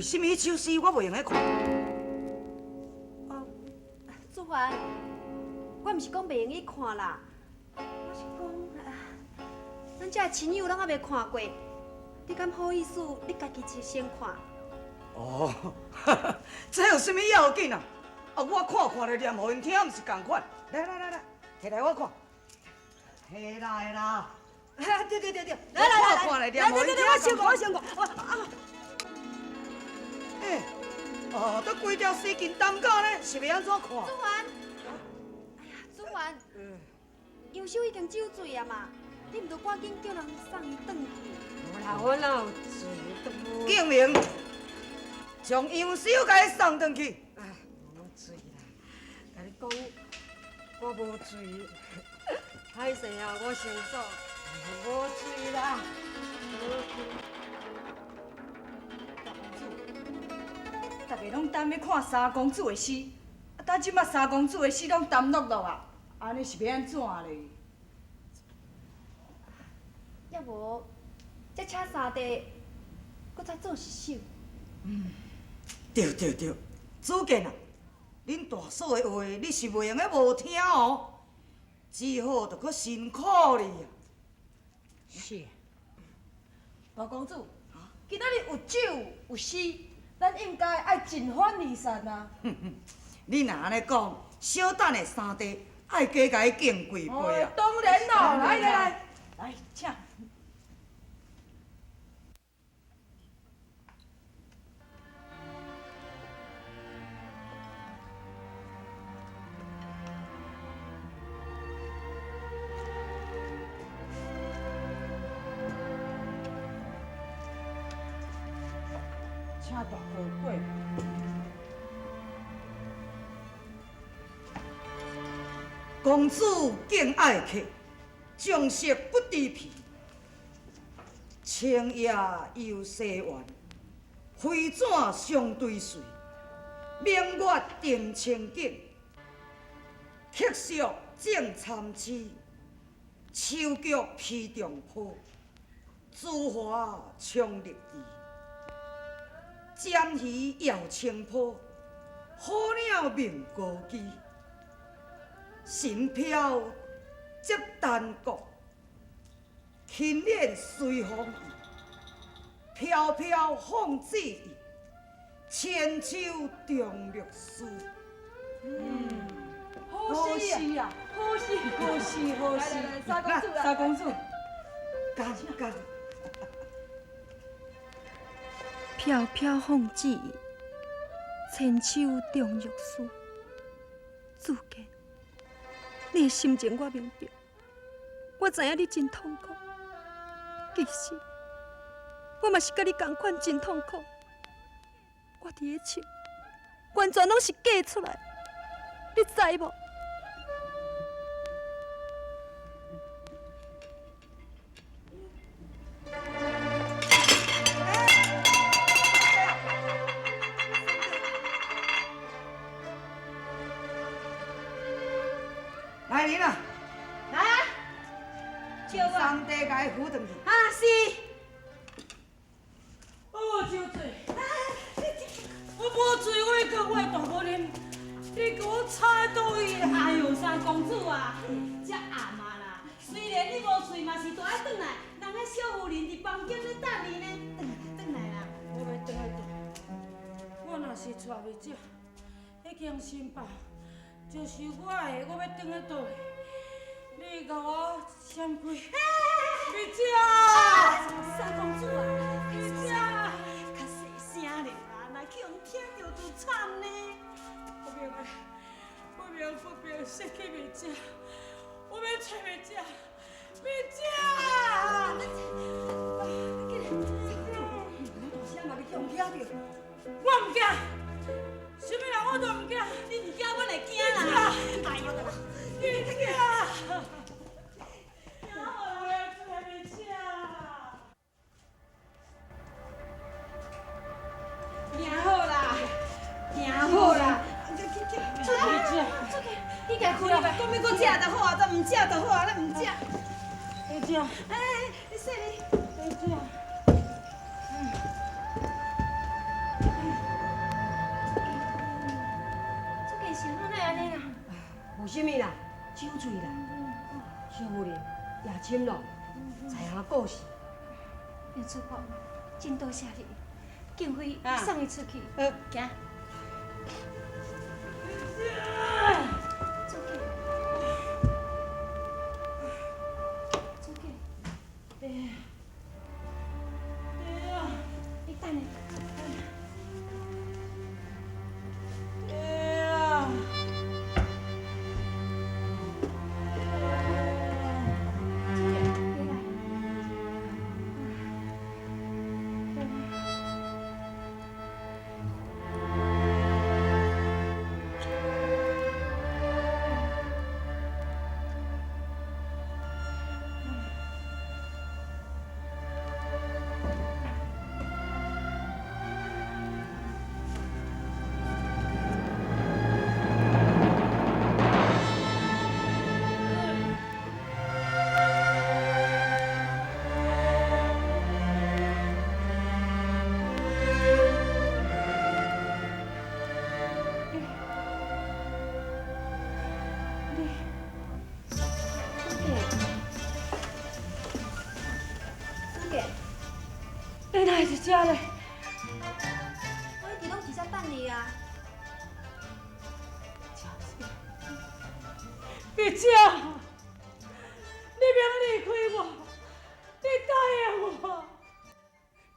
啥物彼首诗我袂用得看？哦，子凡，我毋是讲袂用去看啦，我是讲，咱遮的亲友拢犹未看过，你敢好意思你家己先先看？哦，这有啥物要紧啊？啊，我看看咧，念予𪜶听，毋是仝款。来来来来，提来我看。提来啦！对对对对，来来来，看来，来对对对，我先看，我先看，我啊。欸，哦，都规条丝巾担架呢，是欲按怎看？子凡，哎呀，子凡，杨秀已经酒醉啊嘛，你毋著赶紧叫人送伊转去。无啦，我哪有醉？敬明，将杨秀共伊送转去。哎，无醉啦，共你讲，我无醉。歹势啊，我先走，无醉啦。大公子，大家拢等欲看三公子的诗，啊，等这摆三公子的诗拢澹落落啊，按呢是欲按怎咧？抑无，才请三弟，阁再做一首。嗯，对对对，子健啊，恁大嫂的话你是袂用得无听哦。只好就阁辛苦你啊！是，大公子，今仔日有酒有诗，咱应该爱尽欢而散啊！你若按呢讲，小等下三弟爱加共伊敬几杯啊！当然咯，来来来，来请。请大哥过。公子敬爱客，将色不知疲。青叶游西园，飞纸相对随。明月定清景，客宿正参差。秋菊披重坡，珠华冲绿池。鲇鱼摇清波，好鸟鸣高枝。神飘接丹国，轻练随风意。飘飘放志意，千秋重绿丝。嗯，好诗啊，好诗，好诗，好诗。三公子，三公子，干干。飘飘放志意，千秋重玉丝。子健，你的心情我明白，我知影你真痛苦。其实，我嘛是佮你仝款真痛苦。我伫咧笑，完全拢是假出来，你知无？来人啊！来啊！送茶共伊扶转去。啊，是。哦，酒醉。我无醉，我会叫我的大某啉。你共我吵佗位啦！哎哟，三公子啊，遮暗啊啦，虽然你无醉嘛，是都爱转来。人彼小夫人伫房间咧等你呢，转来，转来啦。我欲转来转。我若是娶袂这，彼间新房就是我的，我欲转去佗位？你共我闪开！别吃！三公子啊，别吃！较细声咧啦，若去予人听著就惨呢。不明的，不明不明，失去袂食，我欲揣袂食，袂食！大声嘛，你去予人听著。我毋惊，啥物人我都毋惊。你毋惊，阮会惊啦。哎呦，你惊！我欲揣袂食。行好啦，行好啦。出去，出去，你共开吧。讲欲阁食就好啊，都毋食就好啊，咱毋食。袂食。哎，你说你。袂食。呢啦？無啥物啦，酒醉啦。小夫人，夜深咯，知影故事。杨主婆，真多謝你，敬妃送伊出去。行。祖姐，祖姐，你等下。你哪会伫遮咧？我一直攏伫遮等你啊。碧姐，你免离开我，你答应我，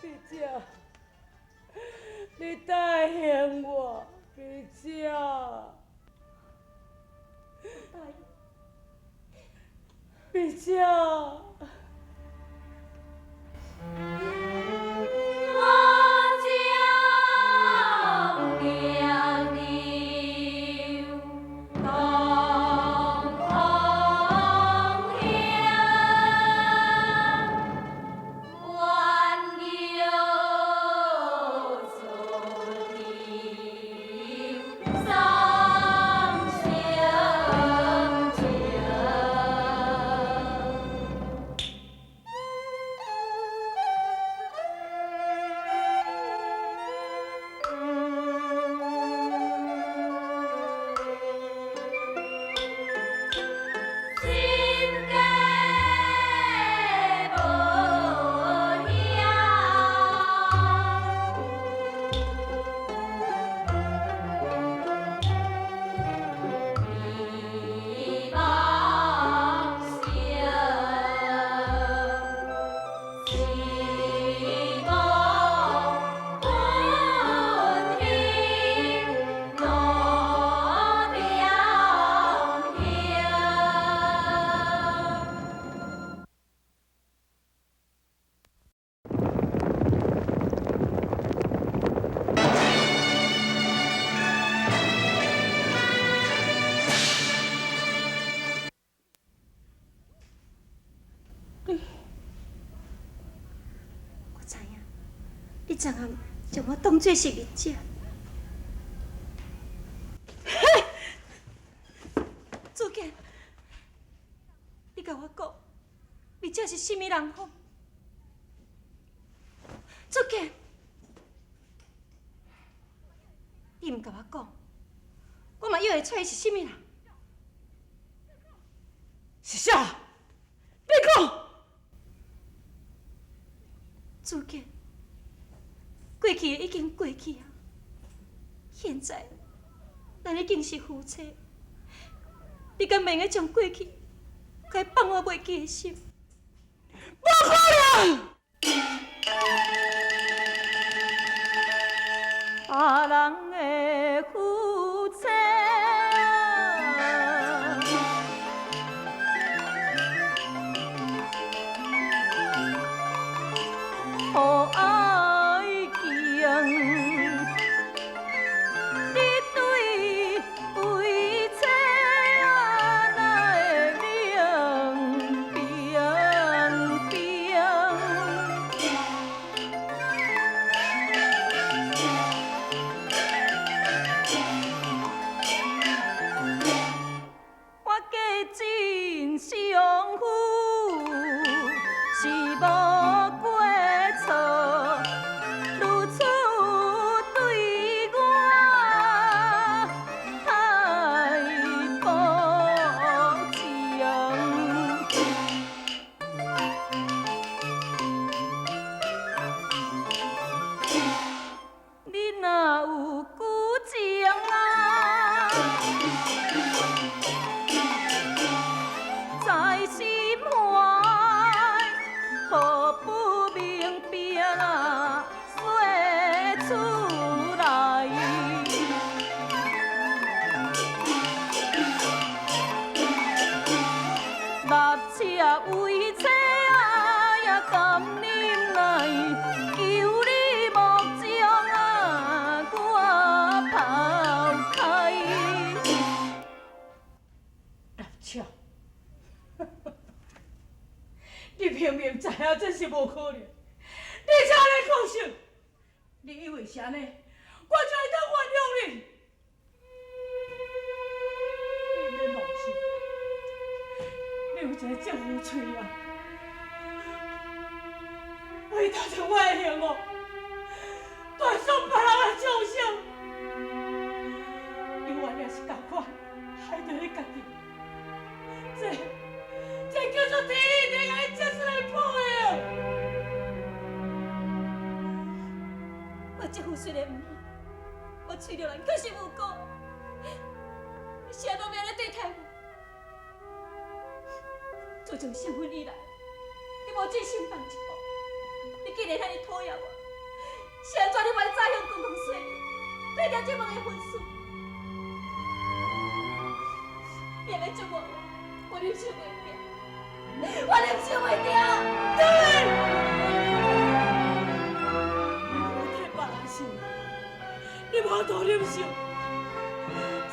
碧姐，你答应我，碧姐。答应。碧姐。你昨暗将我当作是二姐。祖健，你共我讲，二姐是啥物人好？祖健，你毋共我讲，我嘛约会出伊是啥物人？是啥？你讲。祖健。过去的已经过去啊，现在咱已经是夫妻，你敢袂用将过去该放我袂记的心？无可能！别人的夫妻。你在心怀，何不明白啦？说出来。六尺为妻也甘忍耐，求你莫将我抛开。六尺，你明明知影这是无可能，你才咧讲啥？你以为是按呢，我才会当原谅你？你免妄想，你有一个这副喙啊，为当成我的幸福，断送别人的众生，你原来是仝款，害著你家己，这叫做天一定爱这出来报应。我这副虽然毋好，我喙着人确实有辜，你是按怎欲按呢对待我？自从成婚以来，你无真心放一步，你竟然遐尔讨厌我，是按怎你嘛会早向公公说明，对掉这门的婚事？你按呢折磨我，我忍受袂住，我忍受袂住。对，你无替别人想，你无法度忍受，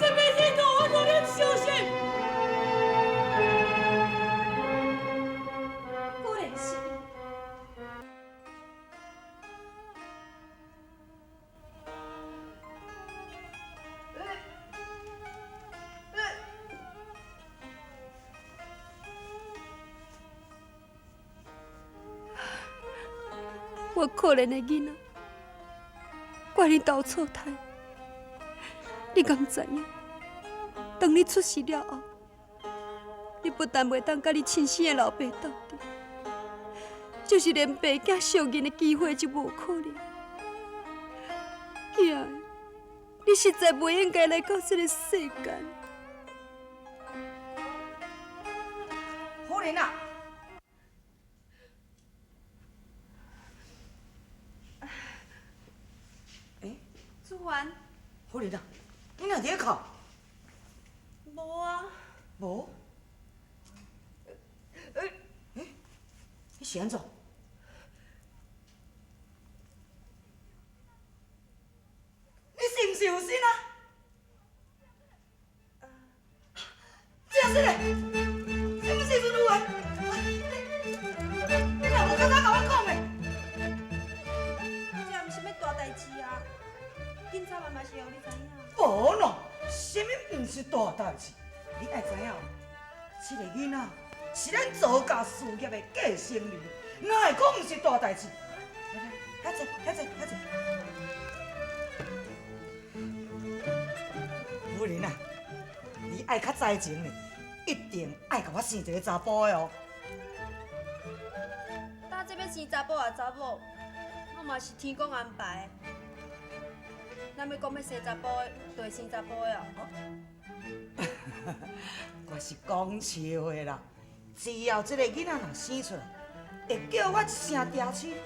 这辈子都无法度忍受是。果然是。我可怜的囡仔，怪你投错胎，你敢知影？当你出世了后，你不但袂当佮你亲生的老爸斗阵，就是连爸囝相认的机会就无可能。囝，你实在袂应该来到这个世间。夫人啊！子凡，夫人啊，你哪伫咧哭？无啊。无？欸，你是按怎？你是毋是有心啊？真是嘞，什么时阵有的？你若无较早共我讲的？这也毋是啥物大代志啊，警察嘛嘛是予你知影。无咯，啥物毋是大代志？你爱知影，这个囡仔是咱曹家事业的继承人，哪会讲毋是大代志？来来，遐坐，遐坐，遐坐。夫人啊，你爱较知情呢，一定爱共我生一个查埔的哦。搭这欲生查埔抑查某，拢嘛是天公安排的。咱欲讲欲生查埔的，就会生查埔的哦。我是讲笑的啦，只要这个囡仔若生出来，会叫我一声爹亲，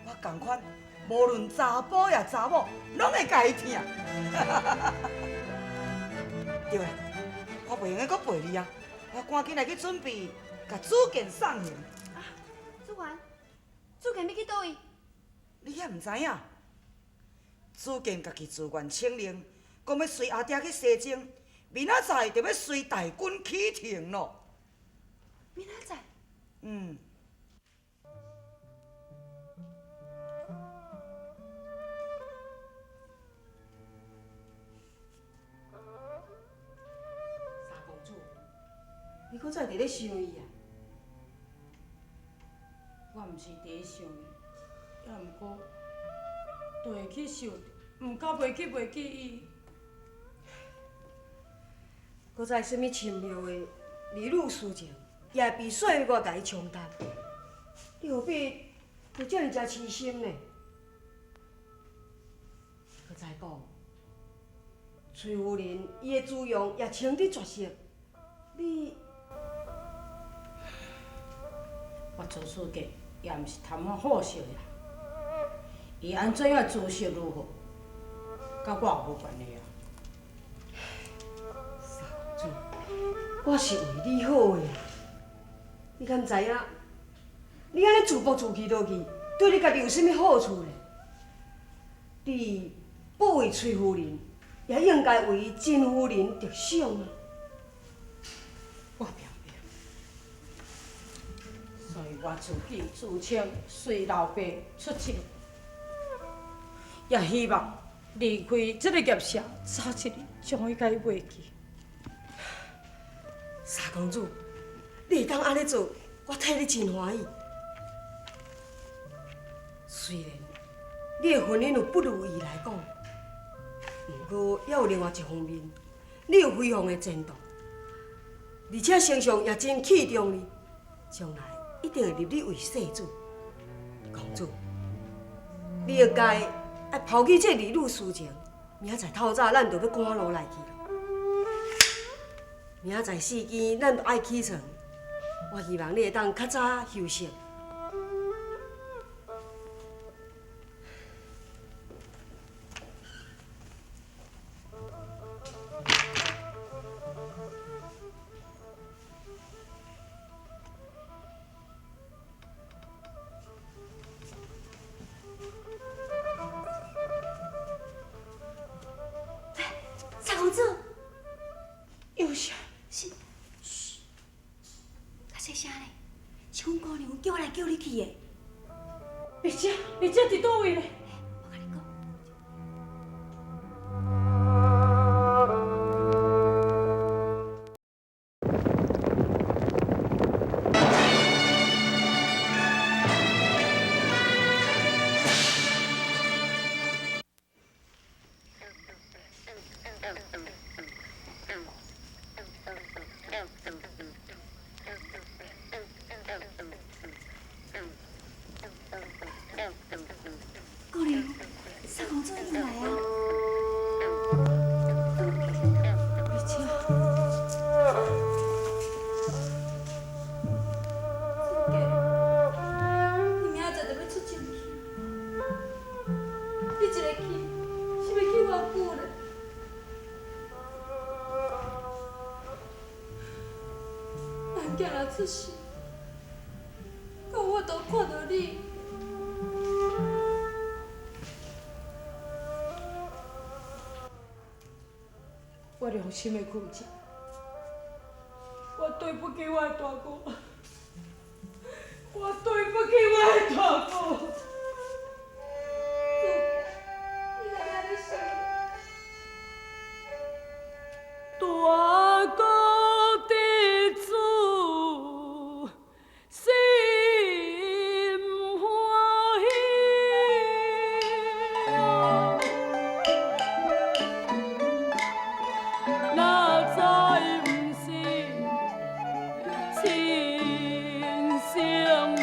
我仝款，无论查埔抑查某，拢会共伊疼。对啦，我袂用得阁陪你啊，我赶紧来去准备，共子健送行。啊，子凡，子健欲去佗位？你犹毋知影？子健家己自愿请灵，讲欲随阿爹去西征，明仔载就欲随大军起程咯。明仔载？嗯。三公主，你阁再伫咧想伊啊？我毋是伫咧想伊，也毋过，就会去想，毋敢袂去袂记伊。阁再啥物深妙的儿女私情，也会被岁月共伊冲淡。你何必就这尔济痴心呢？阁再讲，崔夫人伊的姿容也穿得绝色，你我曹书记也毋是贪好色的啦，伊按怎样姿色如何，佮我无关系啊。三公主，我是为你好的啊，你敢知影？你按呢自暴自弃落去，对你家己有啥物好处咧？你不为崔夫人，也应该为甄夫人着想啊！我明白，所以我自己自称随老爸出征，也希望离开这个业社，早一日将伊共伊忘记。三公主，你会当按呢做，我替你真欢喜。虽然你的婚姻有不如意来讲，毋过也有另外一方面，你有非凡的前途，而且丞相也真器重你，将来一定会立你为世子。公主，你应该爱抛弃这儿女私情，明仔载透早咱就欲赶路来去了。明仔载四更，咱就爱起床。我希望你会当较早休息。三公主，有啥？是，嘘，较细声咧，是阮姑娘叫我来叫你去的。丽姐，丽姐伫佗位咧？我共你讲。姑娘，三公主已经来啊！丽姐，子杰，你明仔载就欲出征去，你一个去是欲去偌久咧？咱囝若出世，敢有法度看著你？我良心的愧疚，我对不起我的大姑，我对不起我的大姑。子杰，你哪会按呢想？大姑得子心欢喜。哪知毋是亲生儿？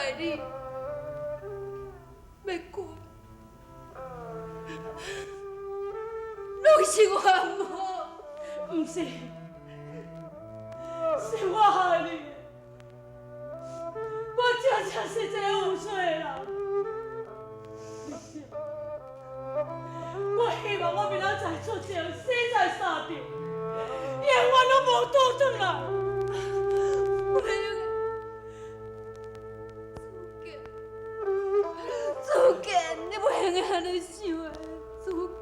害你，欲滚，攏是我毋好，毋是，是我害你，我真正是一个有罪的人。我希望我明仔载出征，死在沙场，永远攏無倒轉來。袂用的，子健，子健，你袂用按呢想的，子健。